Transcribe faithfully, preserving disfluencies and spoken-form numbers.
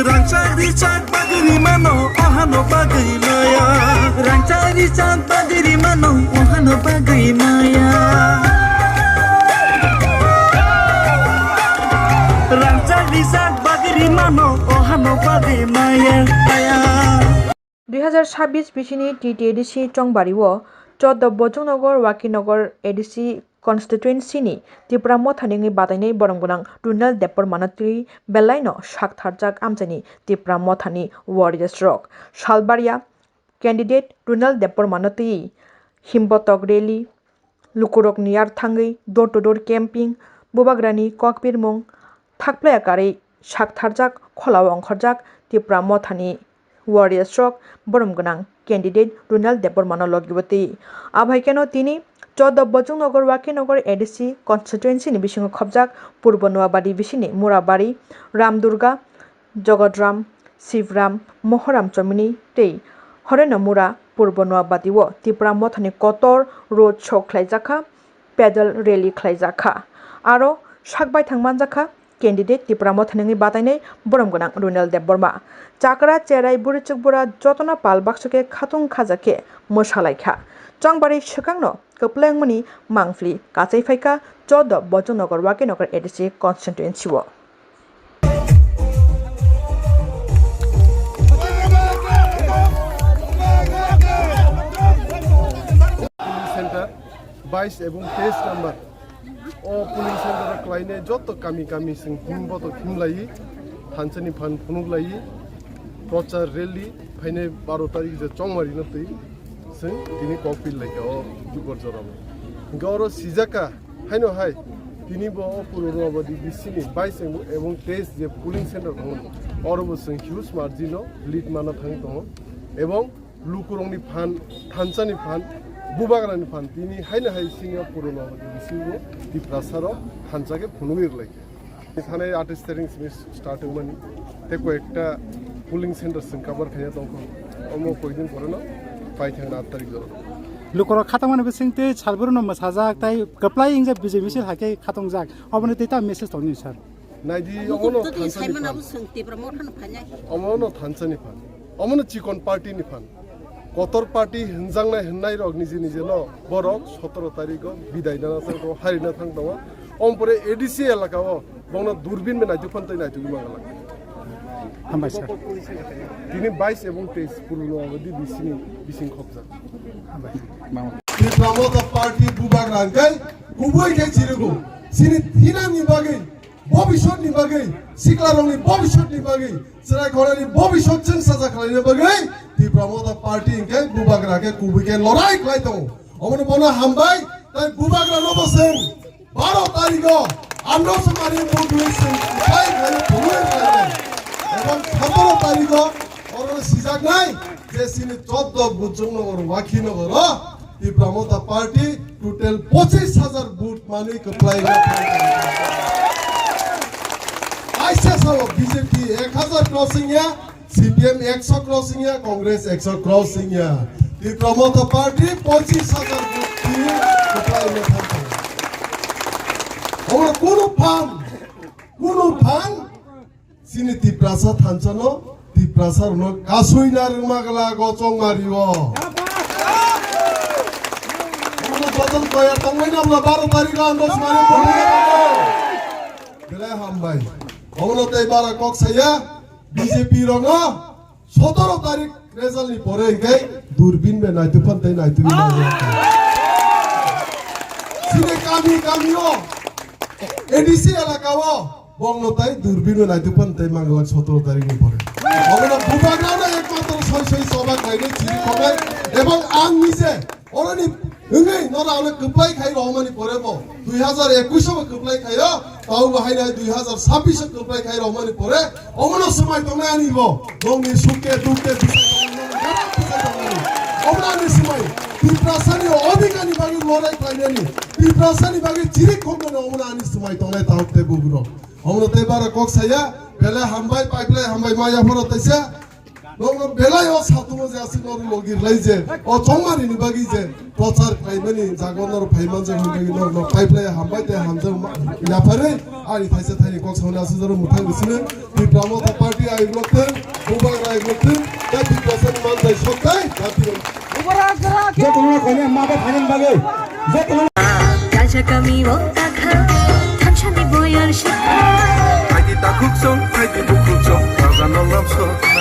Rangchak richak bagwi mano, ohano bagwi maya. Rangchak richak bagwi mano, ohano bagwi maya. Rangchak richak bagwi mano, ohano bagwi maya. Dui hazar sabbish bisini T T A D C chongbari o Choddo Bojongnogo Wakinagar A D C constituency ni Tipra Motha ni wngwi batainai borom gwnang Runal Debbarma no twi belaino saktharjak amchaini Tipra Motha ni warriors rok. Salbaria candidate Runal Debbarma no twi himbotok rally, lukurokni yar thangwi door to door camping, bubagrani kokpirmung thakplaya karwi saktharjak kholao ongkhorjak Tipra Mothani warriors rok borom gwnang candidate Runal Debbarmano logi bwtwi. Abhaikeno tini Choddo Bojongnogo Wakinagar A D C constituency ni bisingo khobjak Purbo Noabadi bisini Murabari, Ramdurga, Jogodram, Sibram, Mohoram Chomini tei Horenomura Purbo Noabadi o Tipra Mothani kotor road show khlaijakha, pedal rally khlaijakha. Aro sak baithang manjakha candidate Tipra Mothani wngwi batainai borom gwnang Runal Debbarma. Chakra, cherai, burichuk bura jotono pal bakso khe khatung khaja khe mwsalaikha. Chongbari swkangno kwplwng wngmani mangpili kachai phaikha Choddo Bojongnogo Wakinagar A D C constituency o. Polling center bais ebong teis number. O polling center o kwlainai joto kami kami sing himbotok himlaiwi, thansa ni phan phunuk laiwi, prochar rally phainai baro tarik je chongmari no twi sing tini kokpil laikha o Jubor Jora bo. Hingke oro sijaka haino hai tini bo o Purbo Noabadi bisini bais ebong teis je polling center tongo, oro bo sing huge margin no lead mana thangwi tongo ebong lukurokni phan, thansa ni phan, bubagra ni phan tini haino hai sini o Purbo Noabadi bisingo Tiprasa rok thansa khe phunugwi rwlaikha. Thanai atais tarik simi start wngmani. Tei koi ekta polling center sing cover khaiya tongkha. Omo koi din pore no pai thangna aat tarik jora. Lukurok khatangmani bising tei salburu no mwsajak tei kwplai wngjak B J P misil hai khe khatungjak. Oboni tei ta message tongni sir. Naidi omo no thansani phan. Saimano swng Tipra Motha no phainai. Omo no thansani phan. Omo no chikon party ni phan. Kotor party hwnjaknai hwnnai rok niji niji no borok sotoro tarik o bidai dana thang tongo, harina thang tongo. Omo pore A D C elaka o bongno durbin bai naitugwi phano tei naitugwi mangala. Hambai sir. Tini bais ebong teis Purbo Noabadi bisini bising khobjak. Hambai. Tipra Motha party bubagra hwnkhe kubui khe chirigo. Sini thinani bagwi, bobisotni bagwi, siklarokni bobisotni bagwi, chwrai khorani bobisot chwng saja khlaina bagwi Tipra Motha party hwnkhe bubagra khe kubui khe lorai khlai tongo. Omono bono hambai, tai bubagra no bo chwng baro tarigo Andro Sumari Mugwi chwng pai khlai phunui khlai. Ebong sotoro tarigo oro sijaknai je sini Choddo Bojongnogo Wakinagar o Tipra Motha Party total pochis hajar vote manwi kwplai no phai. Aisa sao B J P ek hajar crossing ya, C P M ekso crossing ya, Congress ekso crossing ya. Tipra Motha Party pochis hajar vote twi kwplai no phai. Oro kunu phan, kunu phan Chini Tiprasa thansa no, Tiprasa rok no kasui na rwma gala go chongmari o. Omo no joto toyar tongmani abla baro tarik o ang dos mari phone. Belai hambai. Omo no tei bara kok saya, B J P rok no sotoro tarik result ni pore hingke durbin bai naituk phan tei naituk ni naituk. Chini kami kami o A D C elaka o bongno tai durbino naitukpan tai manglak sotoro tarik ni pore. Omono bubagrano ekmatro soi soi choba khlainai chiri khonai ebong ang nije oroni wngwi norano kwplai khai romani pore bo dui hazar ekwis o bo kwplai khaio, taubo haino hai dui hazar sabbish o kwplai khai romani pore omono swmai tongnai ani bo nongni sukte dukte bisai tongnai, nongni garak bisai tongnai. Omono ani swmai Tiprasani odhikar ni bagwi lorai khlainani, Tiprasani bagwi chiri khoknani omono ani swmai tongnai tahok tei bugrok. Omono tei bara kok saya, belai hambai, paiplai hambai, maya phoro taisa. Nokno belai o satungo je aswk norok logi rwlai je, o chongmani ni bagwi je prochar khlaimani jaga norok phai manjak hwnwi bagwi norok no pipeline hambai tei hamjak ma-, yapharwi ani thaisa thaini kok sauni aswk jora mwthang bisino Tipra Motha Party ayuk rok thung, Bubagra ayuk rok thung, tei Tiprasani manjai sok tei dati rok. Jotono khaina ma ba khaina bagwi, jotono Kaisa kami o takha, thansa ni boyar shikha. Phaidi takhuk song, phaidi bukhuk song, raja no lamso.